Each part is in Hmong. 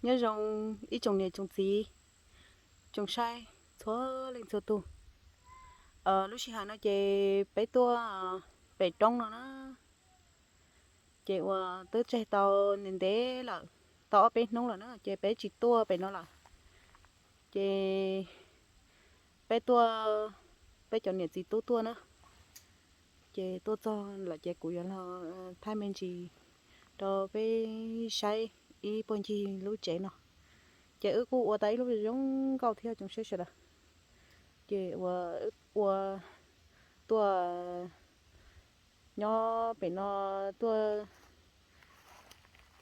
Nyob zoo ib tsoom niam tsoom txiv, tsoom saib txhua leej txhua tus. Lub sij hawm no ces peb tuaj pem roob no na, ces uas twb tseg tau ntev ntev lawm, tau ob peb hnub lawm na, ces peb tsis tuaj pem no lawm. Ces peb tuaj, peb cov niam txiv tub tuaj na, ces tuaj txog lawm ces kuv yuav los thaij me ntsis rau peb saib ib puag ncig lub tsev no. Ces wb kuj ua tau ib lub zoo nkauj thiab tsoom saib sawv daws. Ces uas wb ua tuaj nyob pem no tuaj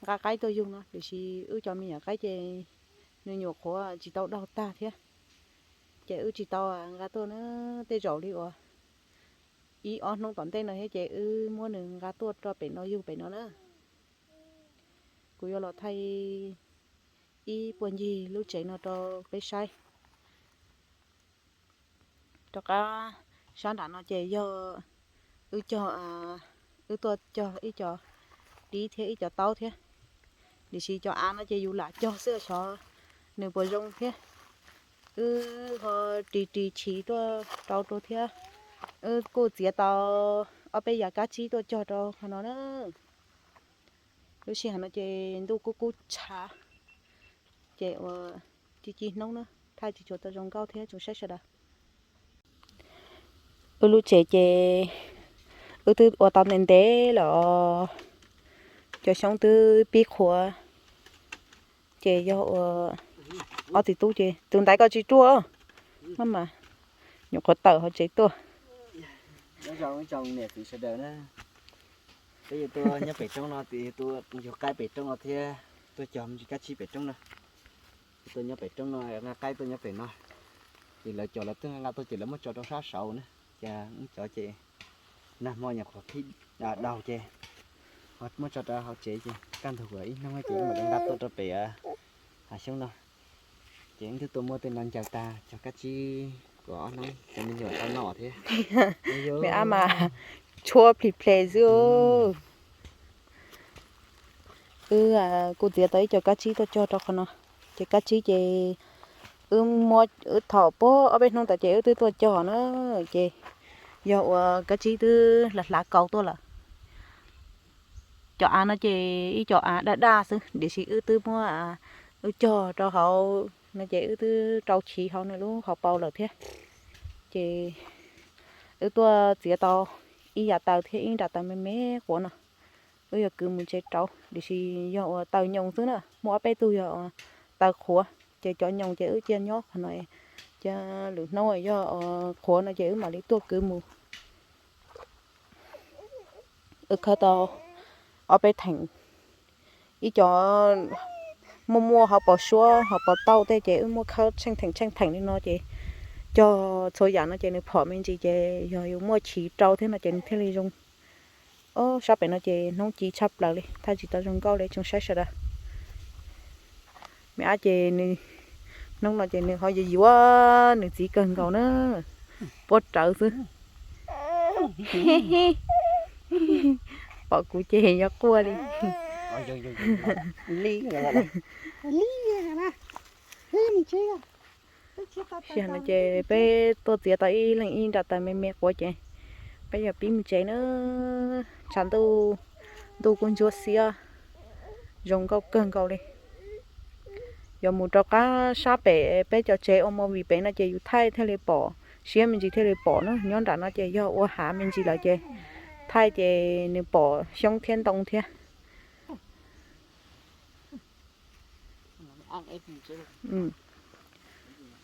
nqa qaib tuaj yug no, tiam sis wb cov me nyuam qaib ces nws nyuam qhuav tsis tau daug tag thiab, ces wb tsis tau nqa tuaj na. Tej zaum li uas ib ob hnub tom ntej no thiab ces wb muab nws nqa tuaj rau pem no yug pem no na. Kuv yuav los thaij ib puag ncig lub tsev no rau peb saib. Rov qab sab nram no ces yog wb cog, wb tuaj cog ib co dib thiab ib co taub thiab. Tiam sis cov av no ces yus lam cog xwb xyov nws puas zoo thiab. Wb ho ris ris chiv tuaj rau rau thiab. Wb kuj txiav tau ob peb yav kab tsib tuaj cog rau qhov no na. Lub sij hawm no ces ntuj kub kub tshav, ces uas ci ci hnub na, thaij tsis tshua tau zoo nkauj thiab tsoom saib sawv daws. Wb lub tsev ces wb twb ua tau ntev ntev lawm os. Cov xyoob twb pib qhuav, ces yog ua ob txiv tub ces tus ntaiv koj tsis ruaj maj mas nyuam qhuav tawm hauv tsev tuaj. Nyob zoo ib tsoom niam txiv sawv daws na, peb yuav tuaj nyob pem roob no, yug qaib pem roob no thiab tuaj cog me ntsis kab tsib pem roob no. Tuaj nyob pem roob no, nqa qaib tuaj nyob pem no, ces lawv cov lawv twb nqa tuaj ces lawv muab tso rau sab saud na. Ces wb cov ces nag hmo nyuam qhuav phib daug ces muab tso rau hauv tsev ces kaj ntug ib hnub ces wb mam li nqa tuaj rau pem hav xyoob no. Ces wb twb tuaj muab tej no ncaws tag cog kab tsib kom ob hnub cov me nyuam tau noj thiab. Me ab mas tshuab plis ples xwb. Wb kuj txiav tau ib co kab tsib tuaj cog rau qhov no. Ces kab tsib ces wb muab, wb thaum puag ob peb hnub ntawd ces wb twb tuaj cog na, ces yog ua kab tsib twb hlav hlav kaus tuaj lawm. Cov av no ces ib co av daj daj xwb, tiam sis wb twb muab, wb cog rau hauv no ces wb twb rau chiv hauv nws lub hauv paus lawm thiab. Ces wb tuaj txiav tau ib yav taws thiab ib nra taws me me quav no, wb yuav kwv mus tsev rau, tiam sis yog ua taws nyoos xwb na, muaj ob peb tug yog taws qhuav, ces cov nyoos ces wb cia nyob qhov no, cia lwm hnub yog qhuav no ces wb mam li tuaj kwv mus. Wb khawb tau ob peb theem, ib co muaj muaj hauv paus suab hauv paus tauj tej ces wb muab khawb tsheej theem tsheej theem li no ces cog txhua yam no ces nws phom me ntsis ces yog yus muaj chiv rau thiab no ces nws thiaj li zoo. Ob sab pem no ces hnub ci tshaj plaws li, thaij tsis tau zoo nkauj li tsoom saib sawv daws. Me ab ces nws hnub no ces nws ho yuav yuav nws txiv kawg nkaus na, puab rawv xwb. Pom kuv ces yuav quaj li. Sij hawm no ces peb tuaj txiav tau ib leeg ib nra taws me me quav ces peb yuav pib mus tsev na. Tshav ntuj, ntuj kuj ntsuab xiab zoo nkauj kawg nkaus li. Yuav mus rau qab sab pem peb cov tsev ua movie pem no ces yus thaij thiaj li pom siab me ntsis thiaj li pom na. Nyob nram no ces yog ua hav me ntsis lawm ces thaij ces nws pom xyoob thiab ntoo thiab.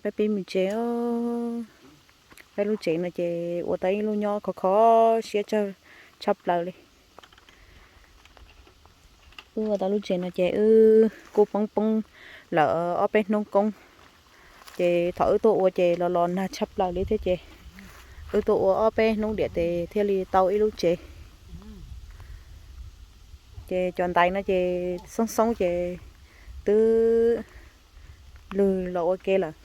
Peb pib mus tsev. Peb lub tsev no ces ua tau ib lub nyob khov kho siab tshaj plaws li. Wb ua tau lub tsev no ces wb kuj poob poob lawm ob peb hnub koob. Ces thaum wb tuaj ua ces los los nag tshaj plaws li thiab ces wb tuaj ua ob peb hnub diam tes thiaj li tau ib lub tsev. Ces cov ntaiv no ces xoob xoob ces twb lwg los ua ke lawm,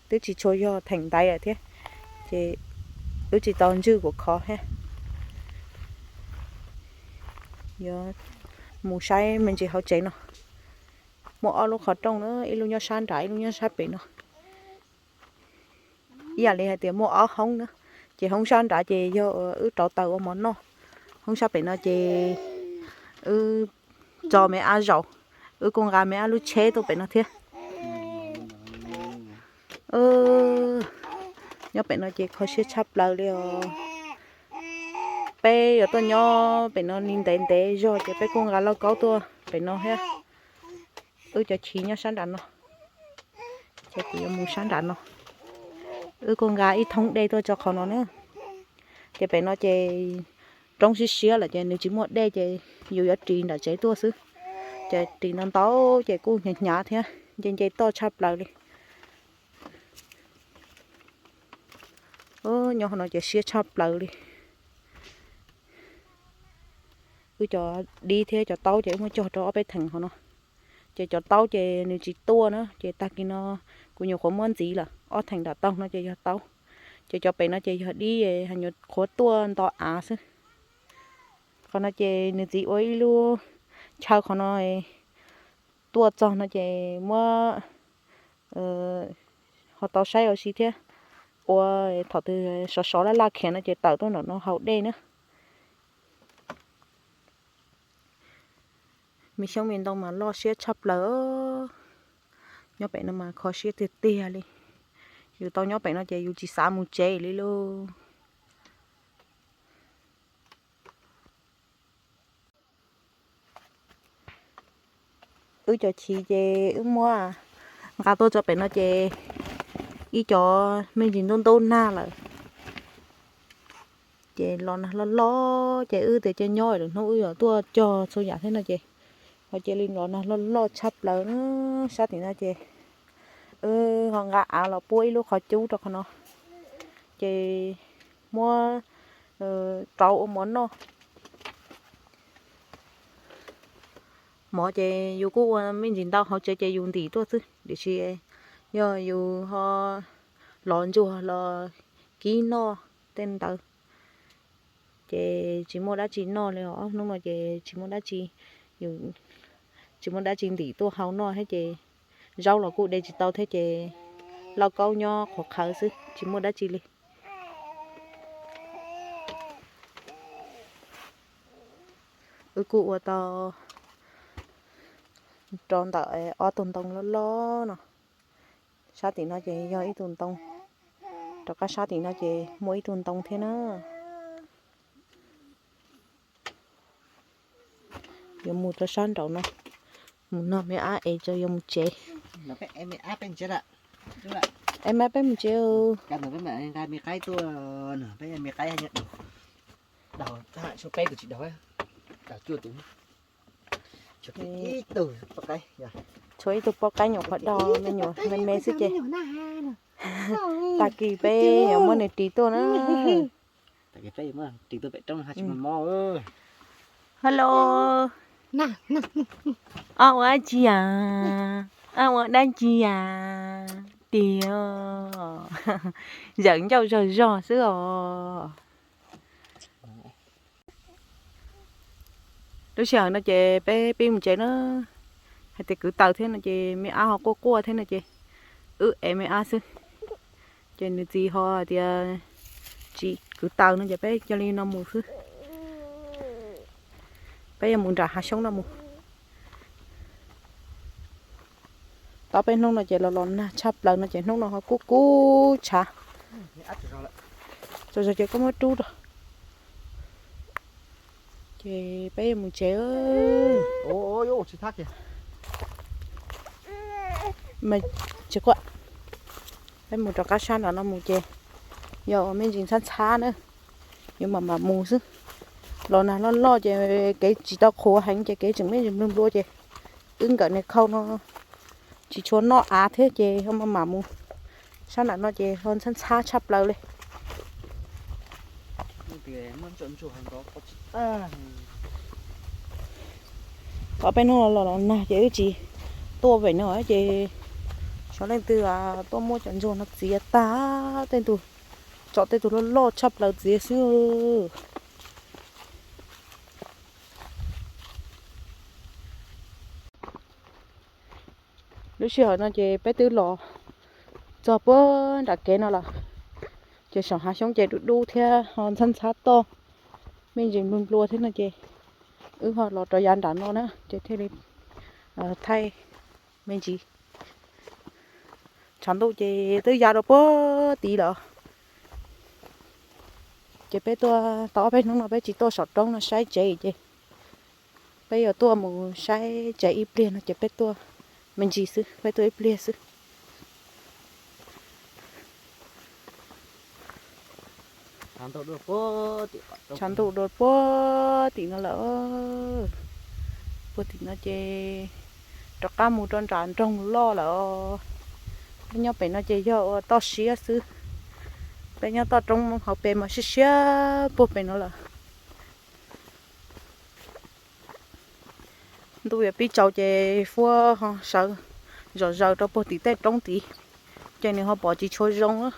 twb tsis tshua yog theem ntaiv lawm thiab. Ces wb tsis tau ntswj kuv khov thiab. Yuav mus saib me ntsis hauv tsev no. Muaj ob lub qhov rooj na, ib lub nyob sab nrad, ib lub nyob sab pem no. Ib yam li hais tias muaj ob hoob na, ces hoob sab nrad ces yog wb rauv taws ua mov noj, hoob sab pem no ces wb tso me ab zaum, wb kuj nqa me ab lub tsheb tuaj pem no thiab. Nyob pem no ces kho siab tshaj plaws li os. Peb yuav tuaj nyob pem no li ntev ntev zog ces peb kuj nqa lauj kaub tuaj pem no thiab. Wb cov chiv nyob sab nram no, ces kuv yuav mus sab nram no. Wb kuj nqa ib thoob dej tuaj tso qhov no na. Ces pem no ces roob siab siab lawm ces nws tsis muaj dej ces yus yuav ris nram tsev tuaj xwb. Ces ris ntau ntau ces kuj hnyav hnyav thiab nce nce toj tshaj plaws li. Nyob hauv no ces siab tshaj plaws li. Wb cov dib thiab cov taub ces wb muab cog rau ob peb theem hauv no. Ces cov taub ces nws tsis tuaj na, ces tag kis no kuv nyuam qhuav muab ntxiv lawm, ob theem nram taug no ces yog taub. Ces cov pem no ces yog dib, nyuam qhuav tuaj nto av xwb. Qhov no ces nws txiv ua ib lub chaw qhov no tuaj txog no ces muab ho tau saib ua si thiab, ua thaum twg sov sov laj laj khiav no ces tawm tuaj nram no haus dej na. Me xyoob me ntoo mas loj siab tshaj plaws. Nyob pem no mas kho siab tiag tiag li. Yus tau nyob pem no ces yus tsis xav mus tsev li lauj. Wb cov chiv ces wb muab nqa tuaj tso pem no ces ib cov me ntsis ntub ntub nag lawm. Ces los nag loj loj ces wb tias cia nyob lwm hnub wb yuav tuaj cog txhua yam thiab no ces ho cia li los nag loj loj tshaj plaws na. Sab tim no ces wb ho nqa av los puab ib lub qhov cub rau qhov no, ces muab rauv ua mov noj. Mov ces yus kuj ua me ntsis ntau hauv tsev ces yus ntim tuaj xwb, tiam sis yog yus ho lov ntsuag los kib noj tej ntawd ces tsis muaj dab tsi noj li os. Ob hnub no ces tsis muaj dab tsi, tsis muaj dab tsi ntim tuaj hau noj thiab ces zaub los kuj de tsis tau thiab ces lauj kaub nyob qhuav qhawv xwb tsis muaj dab tsi li. Wb kuj ua tau rau ntawm ob tug ntoo loj loj no. Sab tim no ces yog ib tug ntoo, rov qab sab tim no ces muaj ib tug ntoo thiab na. Yuav mus rau sab nraum no, mus noj me ab es tso yuav mus tsev. Es me ab peb mus tsev. Tshuav ib tug poj qaib nyuam qhuav daug me nyuam me me xwb ces tag kis peb yuav muab nws ris tuaj na. Hello, ob ua dab tsi as? Ob ua dab tsi as? Tiag, zawm ncauj zog zog xwb os. Lub sij hawm no ces peb pib mus tsev na, hais tias kwv taws thiab no ces me ab ho quaj quaj thiab no ces wb ev me ab xwb. Ces nws txiv ho hais tias tsis kwv taws no ces peb cia li no mus xwb. Peb yuav mus nram hav xyoob no mus. Tau peb hnub no ces los los nag tshaj plaws no ces hnub no ho kub kub tshav. Tsaus zog ces koj muab rub rau. Ces peb yuav mus tsev. Peb mus rov qab sab nram no mus ces yog ua me ntsis ntxhab ntxhab na, yuav mam mam mus xwb. Los nag loj loj ces kev tsis tau qhuav heev ces kev tseem me ntsis nplua nplua ces wb nkawm niag khau no tsis tshua noj av thiab ces ho mam mam mus. Sab nram no ces ho ntxhab ntxhab tshaj plaws li. Tau peb hnub los los nag ces wb tsis tuaj pem no ces xyov leej twg tuaj muab cov ntsuag no txiav tag, tej tug tsom tej tug loj loj tshaj plaws txiav xwb. Lub sij hawm no ces peb twb los txog puag nram kev no lawm, ces saum hav xyoob ces dub dub thiab ho ntxhab ntxhab toj me ntsis nplua nplua thiab no ces wb ho los rau yav nram no na ces thiaj li thaij me ntsis. Tshav ntuj ces twb ya rau puag tid lawm, ces peb tuaj tau ob peb hnub no peb tsis tuaj saum roob no saib tsev ces peb yuav tuaj mus saib tsev ib pliag no ces peb tuaj me ntsis xwb, peb tuaj ib pliag xwb. Tshav ntuj dua puag tim no lawm, puag tim no ces rov qab mus rau nram nroog loj lawm. Peb nyob pem no ces yog ua toj siab xwb, peb nyob toj roob hauv pes mas siab siab puag pem no lawm. Ntuj yuav pib tsaus ces fuab ho sawv zom zaws rau puag tim tej roob tid, ces nws ho pom tsis tshua zoo.